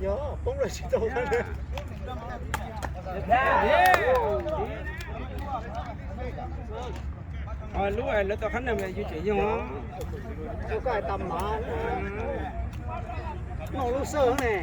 Yog poob los tsis tau. Lub lawv tau qhab na yus tseem yoog. Koj hais tau mas, noj lub xwb ne.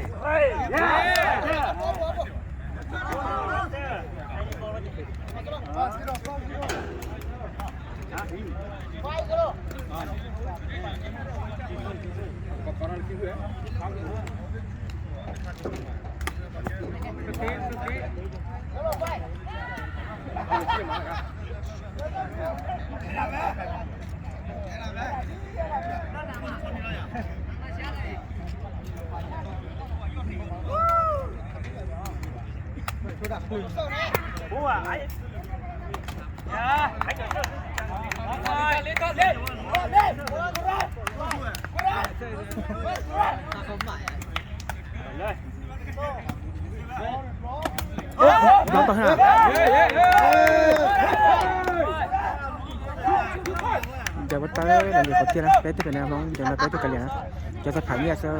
Ncaws pob tawb los yog qhov tiag na, peb tug pem no Hmoob ncaws no peb tug kav liam na, cov xav pham nyiaj xwb.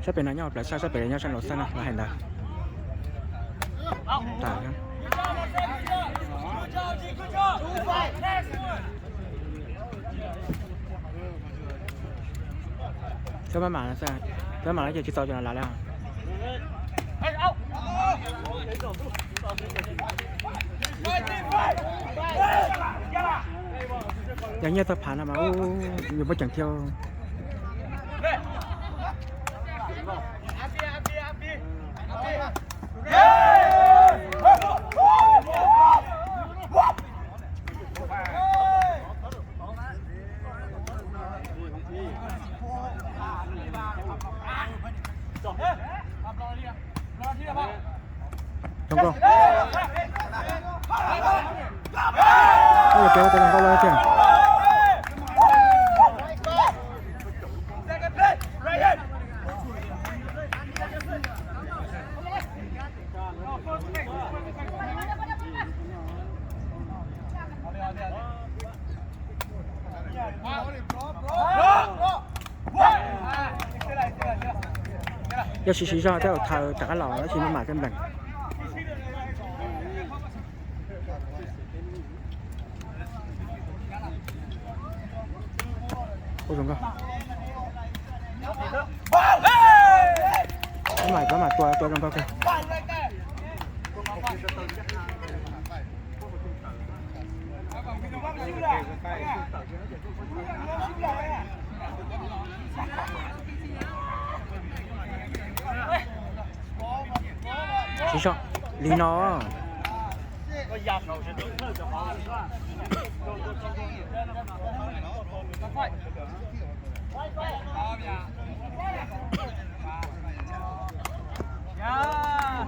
Sab pem no nyob hauv plawv sab, sab pem nyob sab nraum xab no los hais ntawd. Tas. Txawb maj mam, txawb maj mam ces tsis txaus ces lav li. Yog nyiaj tau phav no mas yus muaj ceem thiab. Zoo nkauj. Ua peb ua tau zoo nkauj lawm thiab. Yog siv siv zog tej zaum thaws rov qab los tab sis maj mam tej nplees. Ua zoo nkauj. Maj mam tua, tua zoo nkauj kawg. Siv zog li no.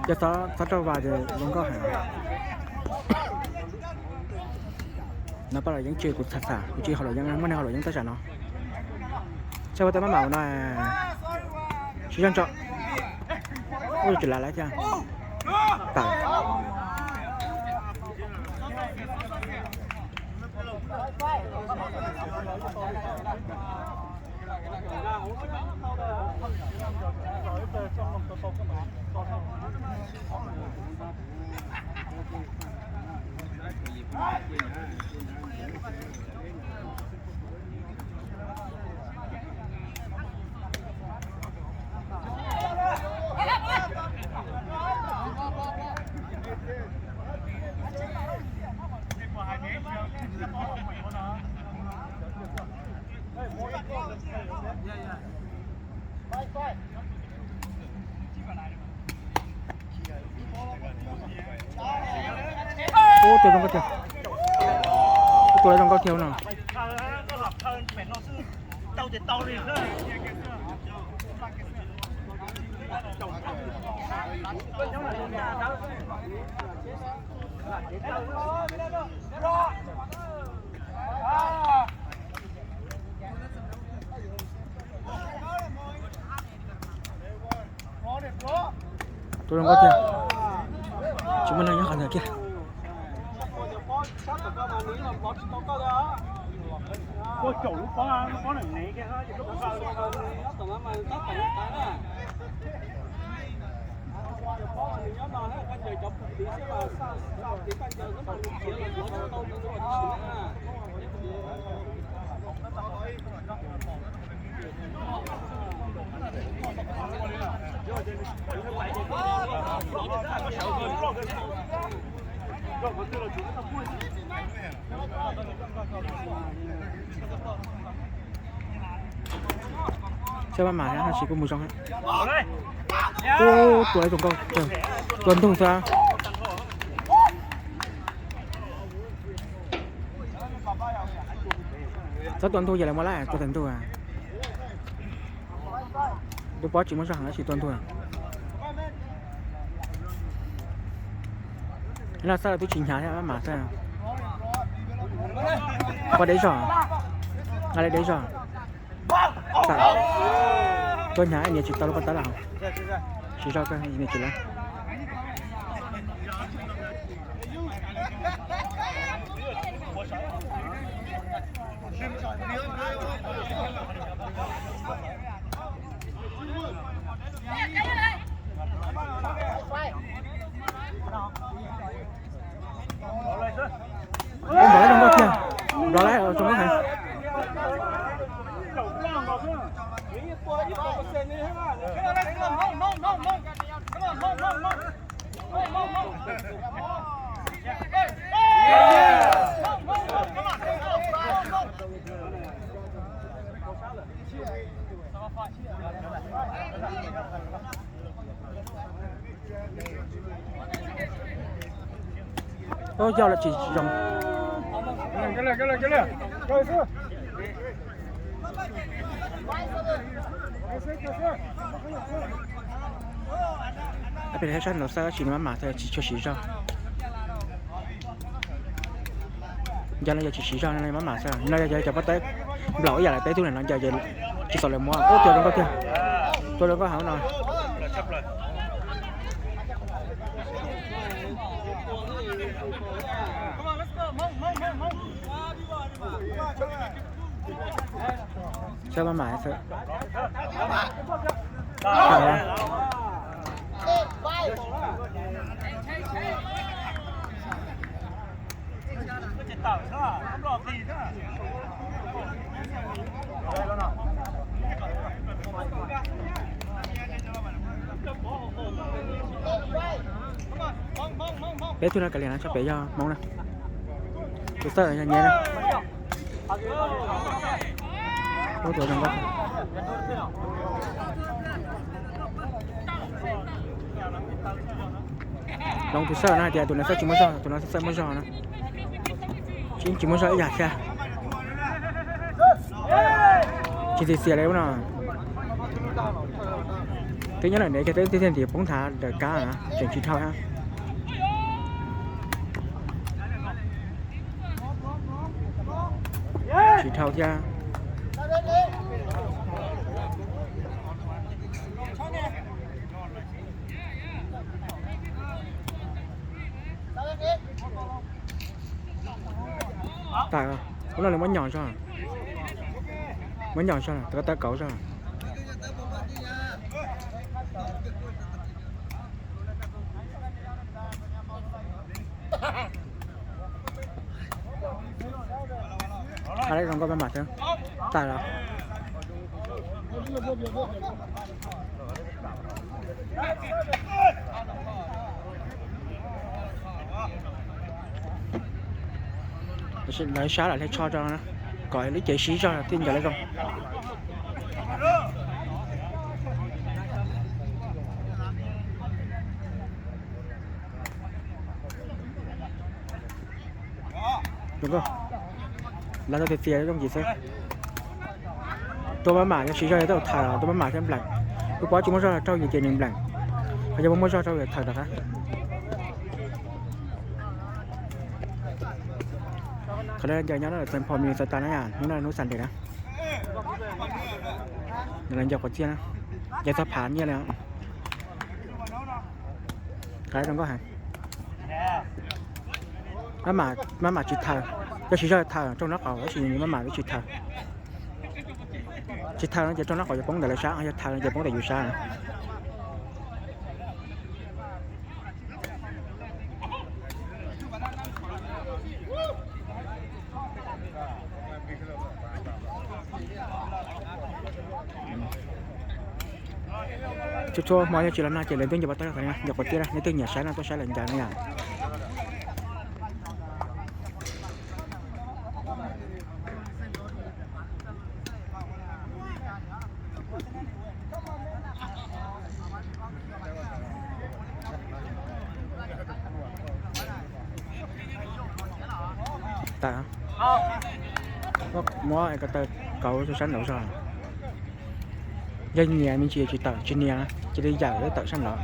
Yog txhob rau vas ces zoo nkauj heev. No pab los yeeb tsis kuv txham txham, kuv tsis haus los yeeb, muaj neeg haus los yeeb tab sam no. Txhaj ua tau maj mam no. Siv zog tso. Ua tsis lav lawm thiab. Tawm. Ub, tua zoo nkauj tiag. Ub, tua zoo nkauj tiag no. Zoo nkauj tiag. Tsis muaj neeg nyob qhov ntawd kiag. Saib maj mam thiab, tab sis kuj mus zoo. Ub, tua ib tug nkauj, tua ntug xwb. Txhob tua ntug ces lawv muab lawm, tua tawm ntug. Lub pob tsis muaj zog heev tab sis tua ntug. Lawv xab lawv twb tsis hnyav thiab, maj mam xwb. Pob deb zog, nqa li deb zog. Tuaj hnyav nias tsis tau lub pob tawb lawm. Siv zog kawg nias tsis lawm. Ub, nplov lab zoo nkauj tiag. Nplov lab zoo nkauj heev. Ub, yog lawm tsis zoo. Peb sab no xwb tsis maj mam xwb, tsis tshua siv zog. Nco no yog tsis siv zog no maj mam xwb, no yog cov pob tawb nplaum ib yam li peb tug no nco ces tsis txaus lawv muab. Ub, tua zoo nkauj tiag, tua zoo nkauj heev no. Saib maj mam xwb. Peb tug no kav liam no tso pem yog Hmoob na. Tus xawj yog Nyiaj na. Ub, tua zoo nkauj. Hmoob tus xawj no hais tias tus no xawj tsis muaj zog, tus no xawj muaj zog na. Tsis, tsis muaj zog ib yam thiab. Tsis txiv xiam li ub no. Twb nyob lawm ntev kiag, twb tiag tiag ntim poob nthav daws kab na, tseem tsis dhau na. Tsis dhau thiab. Tas, ub no nws muab nyom zog. Muab nyom zog, tawv kauv zog. Hais zoo nkauj maj mam xwb. Tas los. Lawv sab lawm hle tsho rau na, kom lub cev siv zog thiaj ncaws lawv zoo. Zoo nkauj, lawv tau tiag tiag yooj yim xwb. Tua maj mam yog siv zog yog tau thawm, tua maj mam thiab npleem. Lub pob tsis muaj zog rau yus ces nws npleem, qhov yog muaj muaj zog rau yus thawm rov qab. Qhov no ncaws nyob no txeev phom me xav tas na yom, hnub no hnub Sunday na. Nws los ncaws quav txiaj na, ncaws txog phav nyiaj li. Qab zoo nkauj heev. Maj mam tsis thaws, yog siv zog thaws raug nraub qaum tab sis maj mam tsis thaws. Tsis thaws no ces raug nraub qaum yuav poob ntawm lawv sab, yog thaws no ces poob ntawm yus sab. Txhua txhua hmo yog tsis los nag ces lawv twb nce pov tawb, nce quav tij, nej twg nyiam saib no tuaj saib lawv ncaws no yom. Tawm, muab ko taw kauv rau sab nraud zog. Yog nyiam me ntsis tsis tawm, tsis nyiam cia li yawm tawm sab nraud.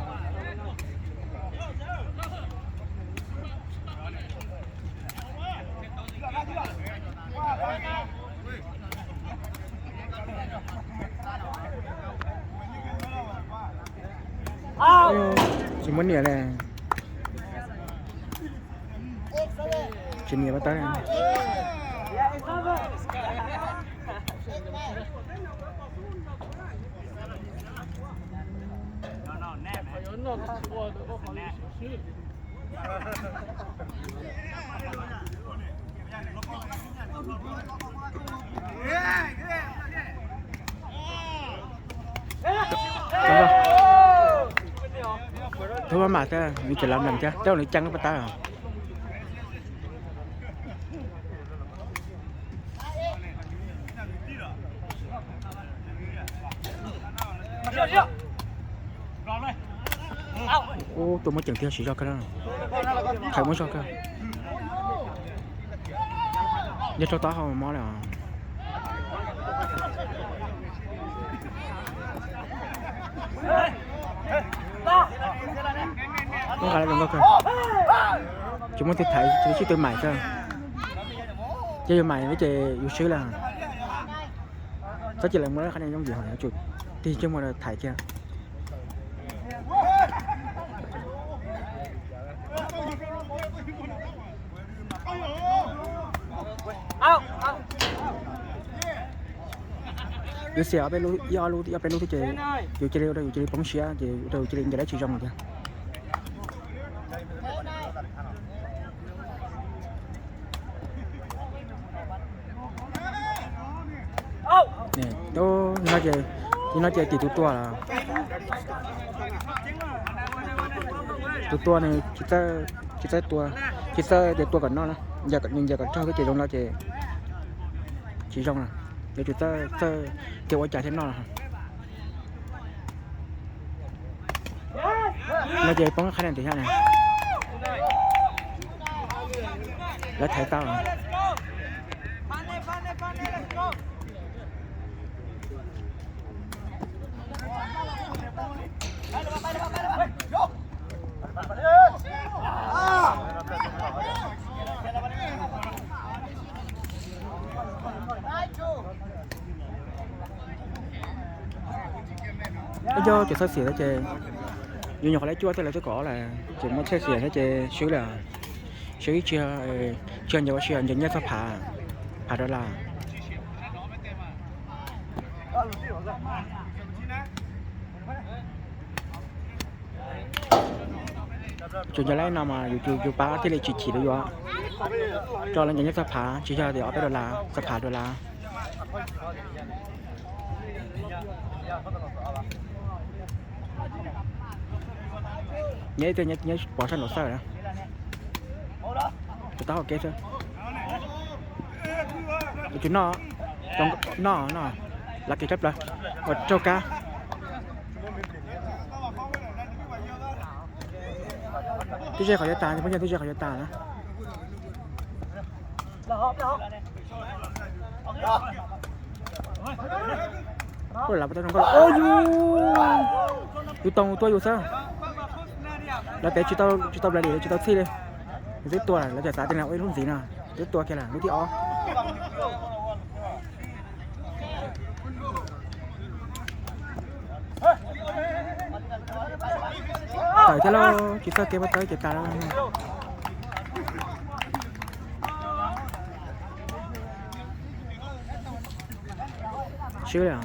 Tsis muab niam li. Tsis niam pab tawb. Thub maj mam thiab, nws tseem lam lam thiab, coj nws ceeb pab tawb. Ub, tuaj muab ceem tiag, siv zog kawg na. Thaum muab zog kawg. Yog rau taub hau mob li os. Muab nqa zoo nkauj kawg. Tsis muaj twg thaiv, tsis muaj twg maim xwb. Yog yus maim ces yus swb lawm. Txhob cia lawv muab qhab nias yooj yim, tsum tig tseg muag thaiv kiag. Yus xiam ob peb lub, ib ob lub, ib ob peb lub xwb ces yus cia li ua rau yus cia li poob siab ces ua rau yus cia li ncaws dab tsis zoo lawm tiag. Nim no ces tim tus tua lawm. Tus tua nws tsis txawj tua, tsis txawj tias tua kom noj na, nws ncaws kom raug xwb ces zoo no ces tsis zoo na. Yuav tsum txawj, txawj tias ua cas thiaj noj na. No ces poob qhab nias tim thiab na. Lawv thaiv tau. Ib co tseem txhawj xiam thiab ces yus nyuam qhuav laib cuaj tej lawv twb kom ob lawm, ces muaj txhawj xiam thiab ces swb lawm. Swb ib tsis, tsis ncaws ua si, ncaws nyiaj txog phav, phav dollar. Tsuas ncaws laib no mas yus, yus pab thiaj li tsis chim rau yus. Rau lawv ncaws nyiaj txog phav, tsis yog tias ob peb dollar, txog phav dollar. Nyob ib tug nyob pov sab nraum xawj na. Tus taub hau kev xwb. Tus tswv noj, noj, noj, lav kev kab plaws, ua raug kab. Twb ze qhov yuav tas, phooj ywg, twb ze qhov yuav tas na. Ua yus, yus toog tua yus xwb. Lawv pem tsis tau, tsis tau plaws dim, tsis tau txhij li. Nws twb tua, lawv txawm xav tias nws ua ib lub ntxiv no, twb tua kiag lawm lub thib ob. Tawm thiab lauj, tsis txog kev pov tawb ces tas lawm. Swb li.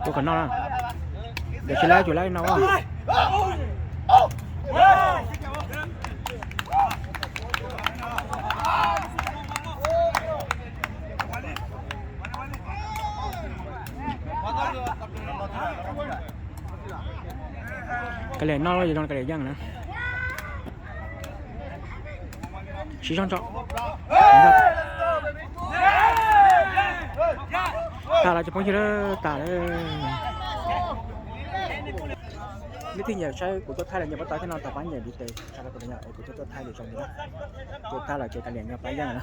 Ua kom noj na. Ntawm tsis laib, tsis laib no. Kav liam noj los zoo kav liam yeej na. Siv zog tso. Tas lawm cov phooj ywg, tas lawm. Leej twg nyiam saib kuv tuaj thaij los nyias pab tau thiab no tau pab nyiam li tes tsa rau kuv no es kuv thiaj tuaj thaij li zoo li na. Kuv thaij los ces kav liam nyias pab yeej na.